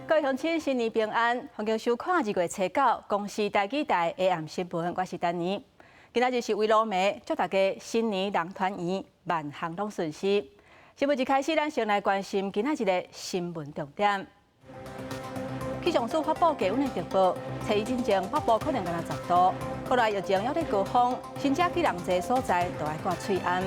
各位鄉親，新年平安，歡迎收看2月初九公視台語台 AM 新聞，我是丹妮。今仔日是圍爐暝，祝大家新年人團圓，萬項攏順遂。新聞一開始，咱先來關心今仔日的新聞重點。氣象署發布低溫的特報，初一進前北部可能干焦10度，國內疫情猶咧高峰，申請去人濟所在都愛掛喙罨。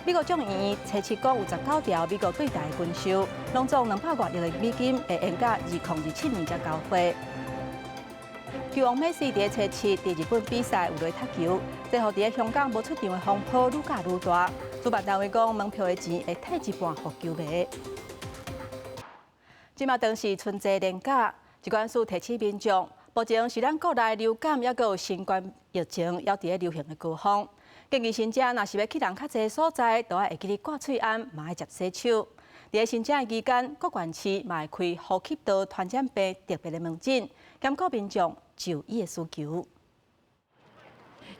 美國眾議院初七講有19條美國對台的軍售，攏總200外億的美金會延到2027年才交貨。球王美斯佇初七佇日本比賽有落踢球，這予佇香港無出場的風波愈攪愈大。主辦單位講門票的錢會退一半予球迷。這馬當是春節連假，疾管署提醒民眾，目前是咱國內流感猶閣有新冠疫情猶佇咧流行的高峰。建議申請，若是欲去人較濟所在，都愛會記得掛喙罨，嘛愛捷洗手。佇咧申請的期間，各縣市嘛會開呼吸道傳染病特別的門診，兼顧民眾就醫的需求。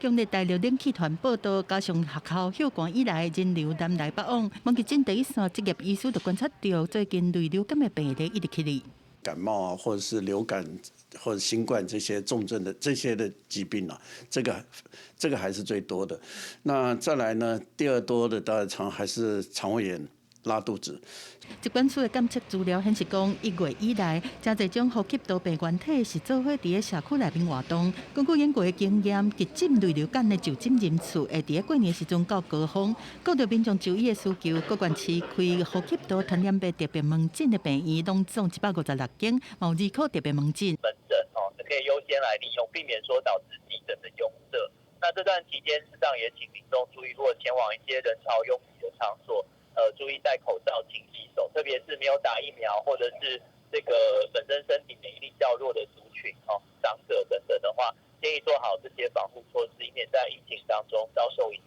強熱大陸冷氣團報道，加上學校休館以來，人流南來北往，門急診第一線執業醫師就觀察到，最近類流感的病例一直起哩。感冒啊，或者是流感或者新冠這些重症的這些的疾病啊，這個還是最多的。那再來呢，第二多的當然還是腸胃炎、拉肚子。疾管署的監測資料顯示講，1月以來，誠濟種呼吸道病原體是做伙佇咧社區內面活動。根據英國的經驗，急診類流感的就診人次會佇咧過年時陣到高峰。顧著民眾就醫的需求，各縣市開呼吸道傳染病特別門診的病院，攏總156間，嘛有兒科特別門診。門診哦，是可以優先來利用，避免說導致急診的擁塞。那這段期間，事實上也請民眾注意，如果前往一些人潮擁擠的場所，注意戴口罩、勤洗手，特別是沒有打疫苗或者是這個本身身體免疫力較弱的族群，哦，長者等等的話，建議做好這些防護措施，以免在疫情當中遭受影響。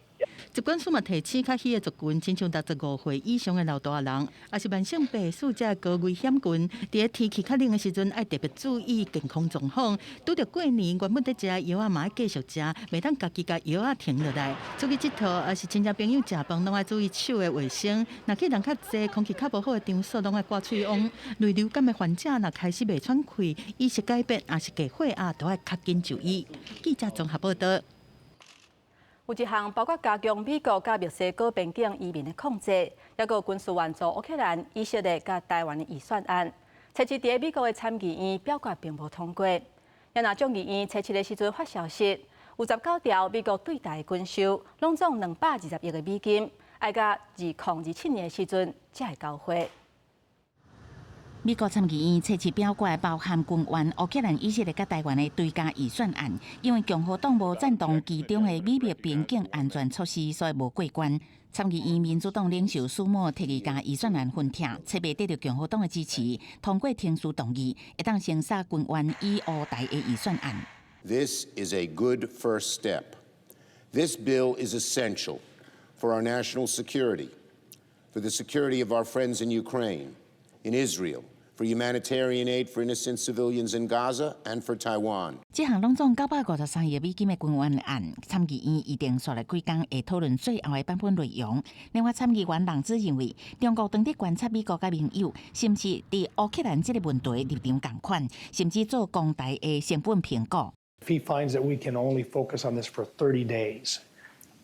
疾管署嘛提醒較虛的族群，親像65歲以上的老大人，抑是慢性病史這高危險群，佇咧天氣較冷的時陣，愛特別注意健康狀況。拄著過年，原本佇食藥仔嘛愛繼續食，袂當家己共藥仔停落來。出去𨑨迌，抑是親戚朋友食飯，攏愛注意手的衛生。若去人較濟、空氣較無好的場所，攏愛掛喙罨。類流感的患者若開始袂喘氣、意識改變，抑是低血壓，都愛較緊就醫。記者綜合報道。有一項包括加強美國佮墨西哥邊境移民的控制，猶閣有軍事援助烏克蘭、以色列佮台灣的預算案，初七佇美國的參議院表決並無通過。若眾議院初七的時陣發消息，有19條美國對台的軍售，攏總220億的美金，愛到2027年的時陣才會交貨。美國參議院初七表決包含軍援烏克蘭、以色列佮台灣的追加預算案，因為共和黨無贊同其中的美墨邊境安全措施，所以無過關。參議院民主黨領袖舒默提議共預算案分拆，揣袂得著共和黨的支持，通過程序動議，會當先殺軍援以烏台的預算案。 This is a good first step. This bill is essential for our national security, for the security of our friends in Ukraine, in Israel, for humanitarian aid for innocent civilians in Gaza and for Taiwan. 這項攏總953億美金的軍援案，參議院預定紲來幾工會討論最後的版本內容。另外，參議員朗茲認為，中國當佇觀察美國佮盟友，是毋是佇烏克蘭這個問題立場仝款，甚至做攻台的成本評估。 If he finds that we can only focus on this for 30 days,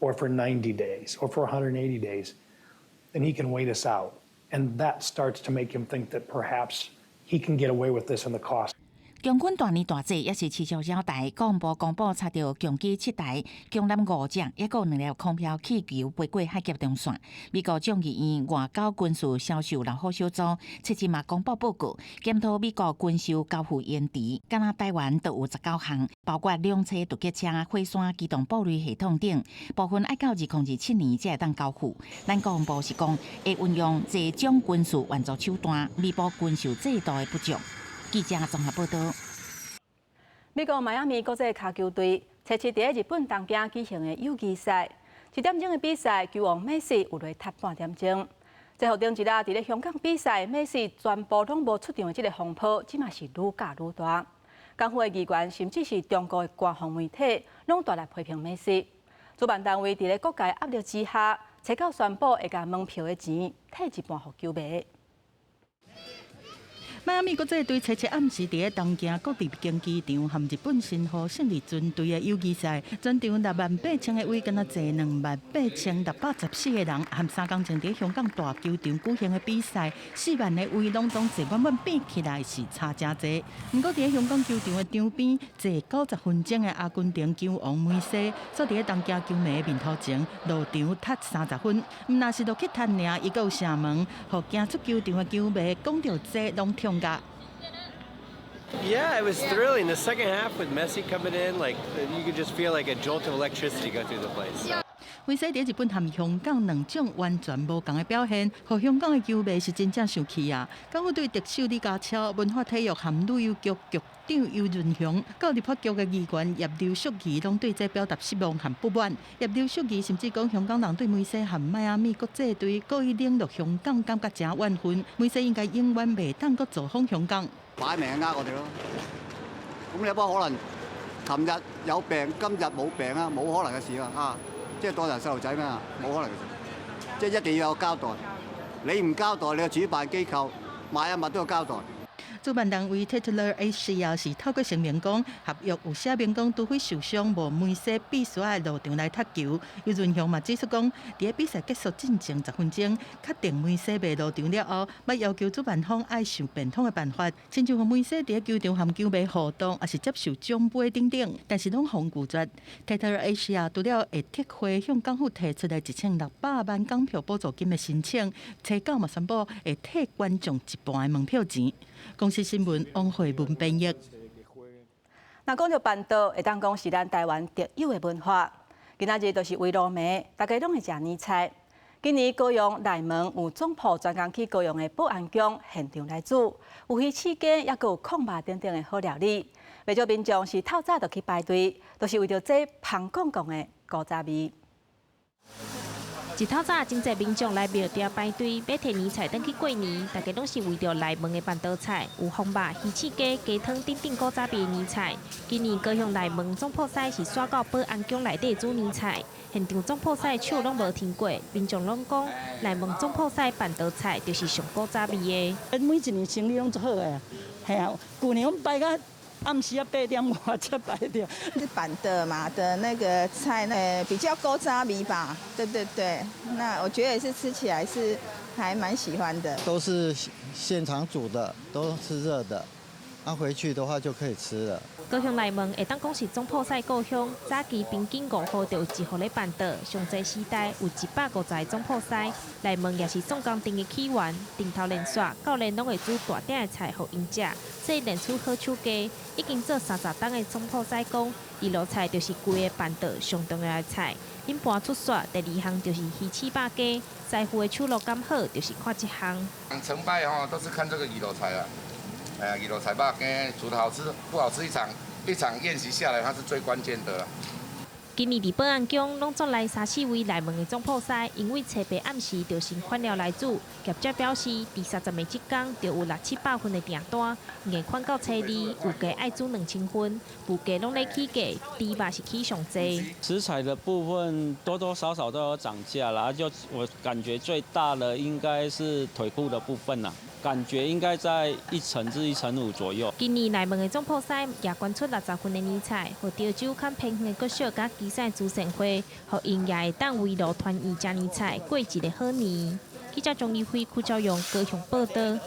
or for 90 days, or for 180 days, then he can wait us out. And that starts to make him think that perhaps he can get away with this and the cost. 共軍大年大節也是持續擾台，國防部公布查著共機七台、共艦五隻，抑閣有兩粒空飄氣球飛過海峽中線。美國眾議院外交軍事銷售老虎小組，七日嘛公布報告，檢討美國軍售交付延遲，敢若台灣都有19項，包括兩棲突擊車、火山機動布雷系統等，部分愛到2027年才會當交付。咱國防部是講會運用這種軍事援助手段，彌補軍售制度的不足。記者綜合報道。美國邁阿密國際跤球隊初七佇日本東京舉行的友誼賽，一點鐘的比賽，球王美斯有來踢半點鐘。這予頂一禮佇咧香港比賽，美斯全部攏無出場的這個風波，這馬是愈攪愈大。港府的議員，甚至是中國的官方媒體，攏大力批評美斯。主辦單位佇咧各界壓力之下，初九宣布會共門票的錢退一半予球迷。邁阿米國際隊初七暗時佇咧東京國立競技場和日本神戶勝利船隊的友誼賽，全場68,000個位，敢若坐28,614個人，和3工前佇香港大球場舉行的比賽，4萬個位攏總坐滿滿比起來是差誠濟。毋過佇咧香港球場的場邊坐90分鐘的阿根廷球王梅西，煞佇咧東京球迷面頭前落場踢30分，毋但是落去踢爾，伊閣有射門，予行出球場的球迷講著這攏痛甲。 Yeah, it was thrilling. The second half with Messi coming in, like you could just feel like a jolt of electricity go through the place. 梅西佇日本和香港兩種完全無仝的表現，予香港的球迷是真正生氣啊！港府對特首李家超、文化體育和旅遊局局長游潤雄、到立法局的議員葉劉淑儀，攏對這表達失望和不滿。葉劉淑儀甚至講，香港人對梅西和邁阿密國際隊故意冷落香港，感覺誠怨恨。梅西應該永遠袂當閣造訪香港。擺明係呃我哋咯，咁你有冇可能？琴日有病，今日冇病啊？冇可能嘅事啊！啊，即係當人細路仔咩？冇可能嘅事，即係一定要有交代。你唔交代，你個主辦機構買一物都要交代。主辦單位 Tatler Asia 是透過聲明講，合約有寫明講，除非受傷，無梅西必須愛落場來踢球。游潤雄嘛指出講，佇咧比賽結束進前10分鐘，確定梅西袂落場了後，欲要求主辦方愛想變通的辦法，親像予梅西佇咧球場和球迷互動，抑是接受獎盃等等，但是攏予拒絕。Tatler Asia 除了會撤回向港府提出的1600萬港票補助金的申請，初九嘛宣布會退觀眾一半的門票錢。公視新聞王慧文編譯。若講著辦桌，會當講是咱台灣特有的文化。今仔日就是圍爐暝，大家攏會食年菜。今年高雄內門有總鋪專工去高雄的保安宮現場來煮，有魚翅雞，抑閣有炕肉等等的好料理。袂少民眾是透早就去排隊，都是為著這芳絳絳的古早味。一透早，真濟民眾來廟埕排隊欲提年菜轉去過年，大家攏是為著內門的辦桌菜，有風肉、魚翅雞、雞湯等等古早味的年菜。今年高雄內門總鋪師是徙到保安宮內底煮年菜，現場總鋪師手攏無停過，民眾攏講內門總鋪師辦桌菜就是上古早味的。每一年生意攏足好的，嘿啊，舊年阮排到暗時仔8點外才排著。是辦桌嘛的那個菜呢，比較古早味吧，對對對。那我覺得也是吃起來是還蠻喜歡的。都是現場煮的，都是熱的，那回去的話就可以吃了。高雄內門會當講是總鋪師故鄉，早期平均5戶就有一戶咧辦桌，上濟時代有150個總鋪師。內門也是宋江陣的起源，頂頭連續九年攏會煮大鼎的菜予𪜶食，所以練出好手藝。已經做30冬的總鋪師講，二路菜就是規个辦桌上重要的菜。恁盤出煞，第二項就是魚翅肉雞，師傅的手路敢好，就是看這項。成敗吼都是看這個魚露菜啦，哎呀，魚露菜肉羹煮得好吃不好吃一場一場宴席下來，它是最關鍵的。今年佇保安宮攏總來三四位內門的總鋪師，因為初八暗時就先款料來煮。業者表示，佇30暝這工就有六七百份的訂單，硬款到初二，有價愛煮2000份，無價攏咧起價，豬肉是起上濟。食材的部分多多少少都有漲價啦，就我感覺最大的應該是腿骨的部分啦。感覺應該在1成至1.5成左右。今年內門的總鋪師也捐出60份的年菜，予潮州較偏遠的國小佮基層慈善會，予𪜶也會當圍爐團圓食年菜，過一个好年。記者鍾義輝、屈昭勇高雄報道。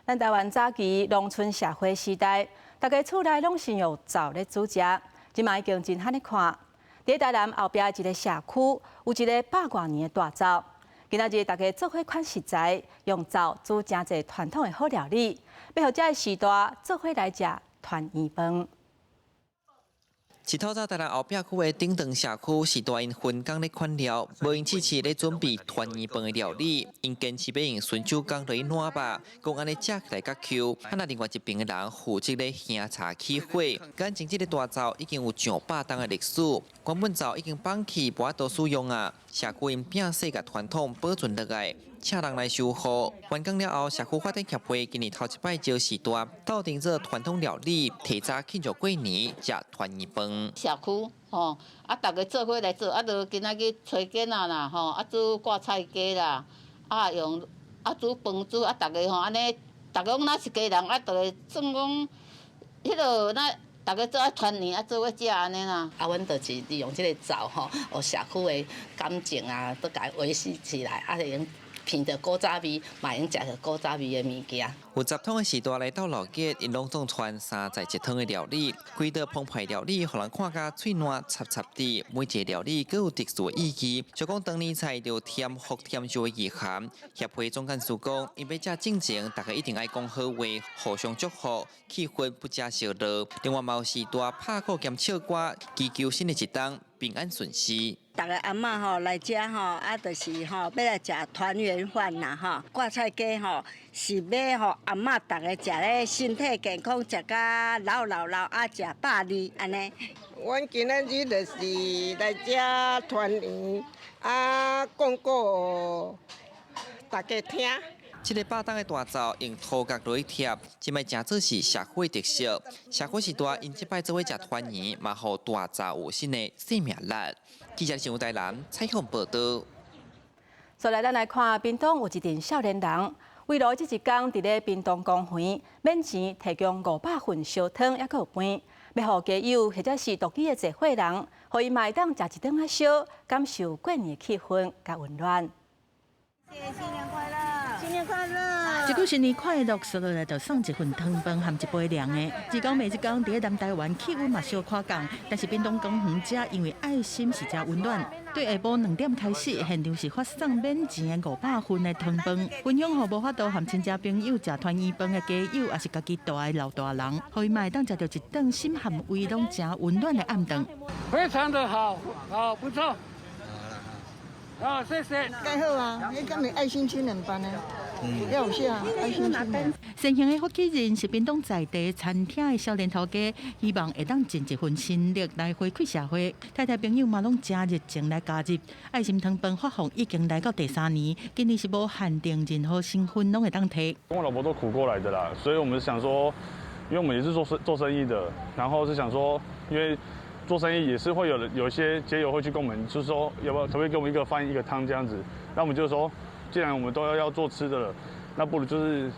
咱台灣早期農村社會時代，大家厝內攏是用灶咧煮食，這馬已經真罕咧看。佇台南後壁一个社區，有一个百外年的大灶。今仔日大家做伙款食材，用灶煮誠濟傳統的好料理，欲予這个序大做伙來食團圓飯。一透早，台南後壁區的頂長社區序大𪜶分工咧款料，無閒試試咧準備團圓飯的料理。𪜶堅持欲用純手工來攆肉，講按呢食起來較 Q。啊，若另外一邊的人負責咧燃柴起火。眼前這个大灶已經有上百冬的歷史，原本灶已經放棄，無法度使用啊。社區𪜶摒捨共傳統保存落來，請人來修護。完工了後，社區發展協會今年頭一擺招序大鬥陣做傳統料理，提早慶祝過年，食團圓飯。社區吼，啊，逐家做伙來做，啊，就今仔去揣囝仔啦，吼，啊，煮掛菜雞啦，啊，用啊煮飯煮，啊，逐家吼按呢，逐家講若是家人啊，就會算講，彼個若逐家做啊團圓啊，做伙食按呢啦。啊，阮就是利用這个灶吼，予社區的感情啊，閣共伊維繫起來，啊，會用聞著古早味，嘛會用食著古早味的物件。有10桶的序大來鬥鬧熱，𪜶攏總傳三菜一湯的料理，規道澎湃料理，予人看甲喙瀾插插滴。每一個料理閣有特殊的意義，就講長年菜就添福添壽的意涵。協會總幹事講，𪜶欲食進前，大家一定愛講好話，互相祝福，氣氛不加燒熱。另外，嘛有序大拍鼓兼唱歌，祈求新的一冬平安順遂。逐个阿嬷吼來遮吼，啊，就是吼欲來食團圓飯啦吼。掛菜雞吼是欲予阿嬷逐个食咧身體健康，食甲老老老啊，食120按呢。阮今仔日就是來遮團圓，啊，講故予大家聽。這个百噸的大灶用塗角落去貼，這擺誠做是社區的特色。社區序大，𪜶這擺做伙食團圓，嘛予大灶有新的生命力。記者新聞台南採訪報道。再來，咱來看屏東有一陣少年人，圍爐這一工佇咧屏東公園免錢提供500份燒湯，猶閣有飯，欲予街友或者是獨居的濟歲人，予𪜶嘛會當食一頓仔燒，感受過年的氣氛佮溫暖。新年快樂！新年快樂！一句新年快樂，說落來就送一份湯飯和一杯涼的。一工暝一工，佇咧南台灣氣溫嘛小可降，但是屏東公園遮因為愛心是誠溫暖。對下晡2點開始，現場是發送免錢的500份的湯飯，分享予無法度和親戚朋友食團圓飯的街友，抑是家己蹛的老大人，予𪜶嘛會當食著一頓心和胃攏誠溫暖的暗頓。非常的好，好不錯。好，謝謝。蓋好啊，你敢是愛心青年辦的？要有寫啊，愛心青年。善行的發起人是屏東在地餐廳的少年頭家，希望會當盡一份心力來回饋社會。太太朋友嘛攏誠熱情來加入。愛心湯飯發放已經來到第三年，今年是無限定任何身份攏會當提。跟我老婆都苦過來的啦，所以我們想說，因為我們也是做生意的，然後是想說，因為做生意也是會有一些街友會去跟我們，就是說要不要可不可以給我們一個飯一個湯這樣子，那我們就說，既然我們都要做吃的了，那不如就是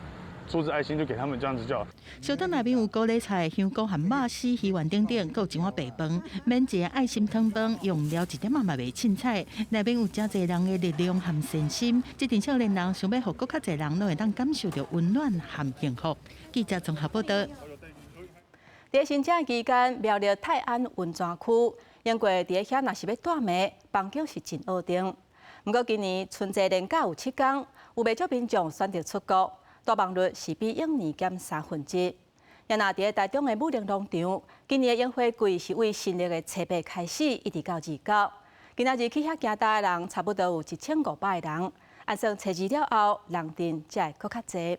出自愛心就給他們這樣子就好。燒湯內面有高麗菜、香菇和肉絲、魚丸等等，閣有一碗白飯。免錢愛心湯飯用料一點仔嘛袂凊彩，內面有誠濟人的力量和善心。這陣少年人想欲予閣較濟人攏會當感受著溫暖和幸福。記者綜合報道。佇新春期間，苗栗泰安溫泉區，因過佇遐若是欲蹛暝，房間是真僫定。毋過今年春節連假有7天，有袂少民眾選擇出國，蹛房率是比往年減1/3。若佇咧台中的武陵農場，今年的櫻花季是對新曆的初八開始，一直到29。今仔日去遐行大的人，差不多有1500個人。按算初二了後，人陣才會閣較濟。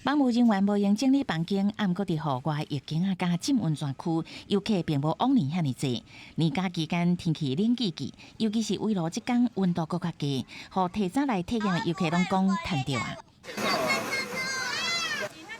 房務人員無閒整理房間，毋過佇戶外浴間仔佮浸溫泉區，遊客並無往年遐爾濟。年假期間天氣冷吱吱，尤其是圍爐這工溫度閣較低，予提早來體驗的遊客攏講趁著啊。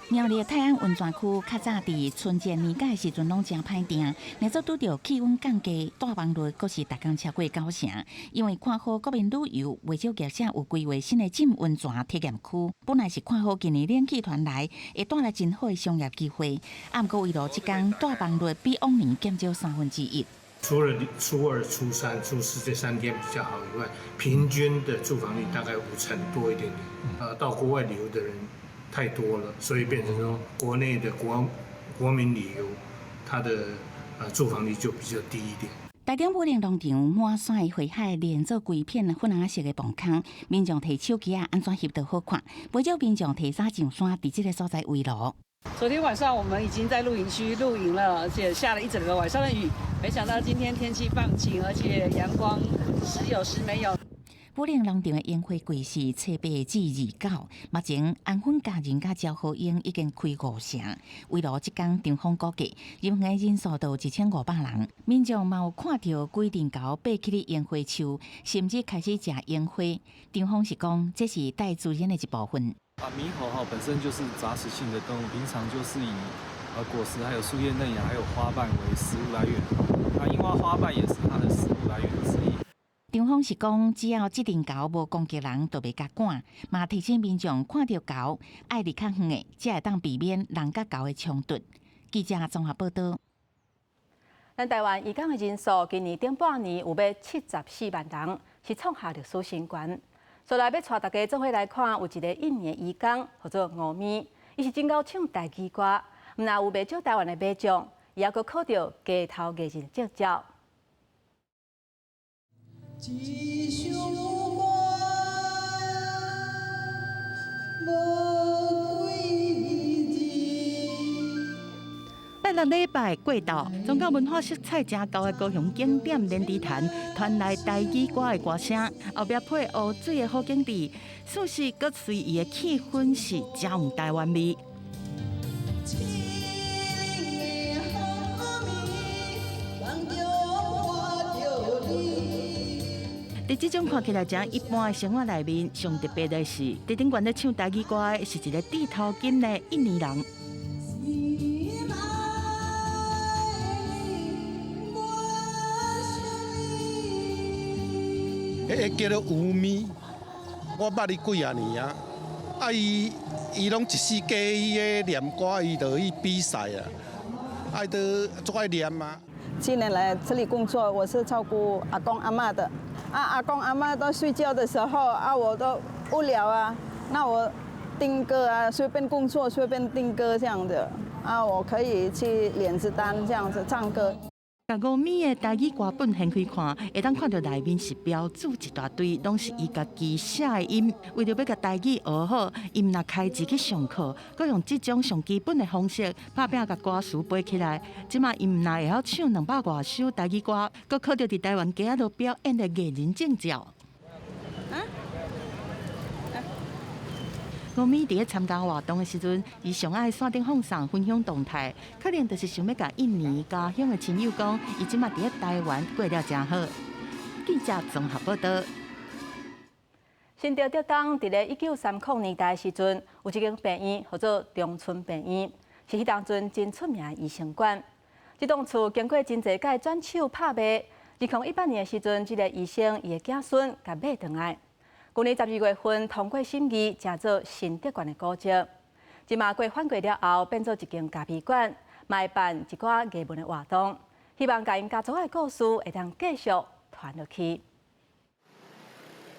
苗栗泰安溫泉區較早佇春節年假的時陣攏誠歹訂，若做拄著氣溫降低，蹛房率閣是逐工超過九成。因為看好國民旅遊，袂少業者有規劃新的浸溫泉體驗區。本來是看好今年冷氣團來，會帶來真好的商業機會。啊，毋過圍爐這工蹛房率比往年減少1/3。除了初二、初三、初四這3天比較好以外，平均的住房率大概5成多一點點。到國外旅遊的人太多了，所以變成說國內的國民旅遊，它的住房率就比較低一點。台中武陵農場滿山的花海連做規片粉紅色的磅空，民眾提手機仔按怎翕都好看，不少民眾提早上山，佇這个所在圍爐。昨天晚上我們已經在露營區露營了，而且下了一整個晚上的雨，沒想到今天天氣放晴，而且陽光時有時沒有。武陵農場的櫻花季是初八至29，目前安分佳人佮昭和櫻已經開5成。圍爐這工長風估計，入園人數都有1500人。民眾嘛有看著幾陣猴爬起咧櫻花樹，甚至開始食櫻花。張峰是講，這是大自然的一部分。啊，獼猴哈本身就是雜食性的動物，平常就是以果實、還有樹葉嫩芽、還有花瓣為食物來源。啊，櫻花花瓣也是它的食物來源之一。張峰是講，只要這陣猴無攻擊人，就袂共趕。嘛提醒民眾看著猴愛離較遠的，才會當避免人佮猴的衝突。記者綜合報道。咱台灣移工的人數，今年頂半年有欲74萬人，是創下歷史新高。所來欲帶大家做伙來看，有一个印尼移工，號做吳咪，伊是真𠢕唱台語歌，毋但有袂少台灣的買將，伊猶閣考著街頭藝人證照。一首歌，無幾字。拜六禮拜過晝，宗教文化色彩誠厚的高雄景點蓮池潭，傳來台語歌的歌聲，後壁配烏水的好景致，事實閣隨伊的氣氛是誠有台灣味。佇這種看起來誠一般的生活內面，上特別的是，佇頂懸咧唱台語歌的是一个戴頭巾的印尼人。彼个叫做吳咪，我捌伊幾仔年啊，啊伊伊攏一世紀伊个念歌，伊就去比賽啊，啊伊都足愛念啊。今年來這裡工作，我是照顧阿公阿嬤的。啊，阿公阿嬤都睡覺的時候，啊，我都無聊啊，那我聽歌啊，隨便工作隨便聽歌這樣子，啊，我可以去練子單這樣子唱歌。共吳咪的台語歌本掀開看，會當看著內面是標註一大堆，攏是伊家己寫的音。為著欲共台語學好，伊毋但開始去上課，閣用這種上基本的方式拍拚共歌詞背起來。這馬伊毋但會曉唱200外首台語歌，閣考著佇台灣街仔路表演的藝人證照。吳咪佇咧參加活動的時陣，伊上愛線頂放送分享動態，可能就是想欲共印尼家鄉的親友講，伊這馬佇咧台灣過了誠好。記者綜合報道。新竹竹東佇咧1930年代的時陣，有一間病院號做長春病院，是彼當陣真出名的醫生館。這棟厝經過真濟屆轉手拍賣，2018年的時陣，這个醫生伊的子孫共買轉來。舊年12月份通過審議，成做新竹縣的古蹟。這馬過翻過了後，變做一間咖啡館，嘛會辦一寡藝文的活動，希望共𪜶家族的故事會當繼續傳落去。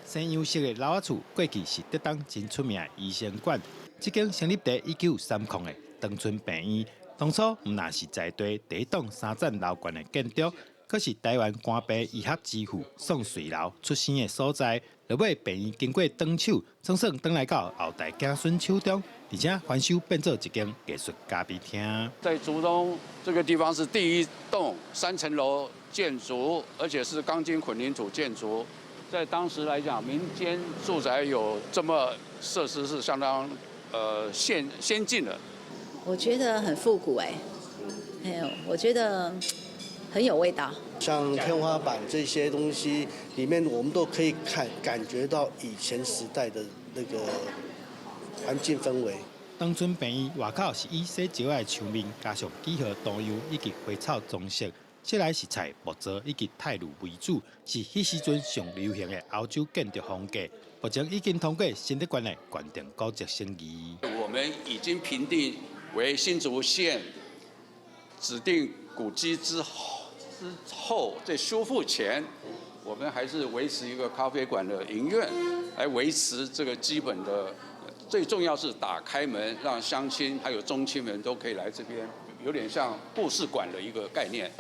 西洋式的樓仔厝，過去是竹東真出名的醫生館。這間成立佇1930的長春病院，當初毋但是在地第一棟三層樓懸的建築，閣是台灣官辦醫學之父宋瑞樓出生的所在。落尾病院經過轉手，總算轉來到後代子孫手中，而且翻修變做一間藝術咖啡廳。在竹東這個地方是第一棟3層樓建築，而且是鋼筋混凝土建築。在當時來講，民間住宅有這麼設施是相當先進的。我覺得很復古哎，哎呦，我覺得很有味道。像天花板這些東西裡面，我們都可以看感覺到以前時代的那個環境氛圍。長春病院外口是以洗石仔的牆面，加上幾何圖樣以及花草裝飾，室內是採木造以及泰鋁為主，是彼時陣上流行的歐洲建築風格。目前已經通過新竹縣的縣定古蹟審議。我們已經評定為新竹縣指定古蹟之後，在修復前，我們還是維持一個咖啡館的營運，來維持這個基本的。最重要是打開門，讓鄉親還有宗親們都可以來這邊，有點像故事館的一個概念。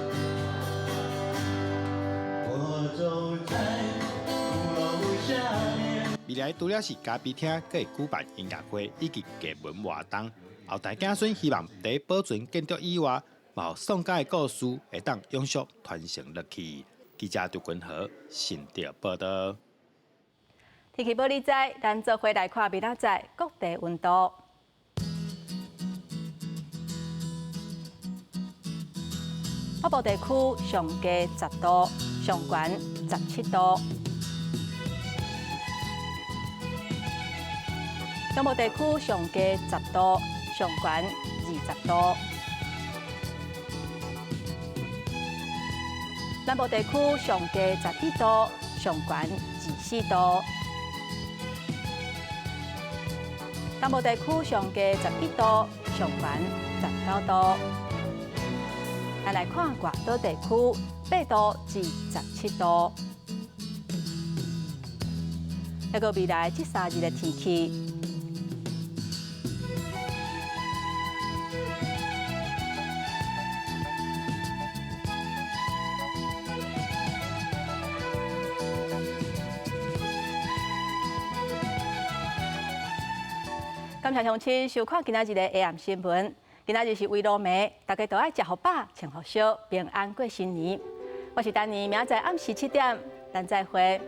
未來除了是咖啡廳，閣會舉辦音樂會以及藝文活動。後代子孫希望佇保存建築以外，嘛予宋家的故事會當永續傳承落去。記者張君和新竹報道。天氣報你知，咱做伙來看明仔載各地溫度。北部地區上低10度，上懸17度；中部地區上低10度，上懸20度；南部地區上低11度，上懸24度。东部地區上低11度，上懸19度。咱來看外島地區，8度至17度。抑閣未來這3日的天氣。感謝鄉親收看今仔日的 AM 新聞。今仔日是圍爐暝，大家都愛食予飽，穿予俗，平安過新年。我是丹妮，明仔載暗時7點，咱再會。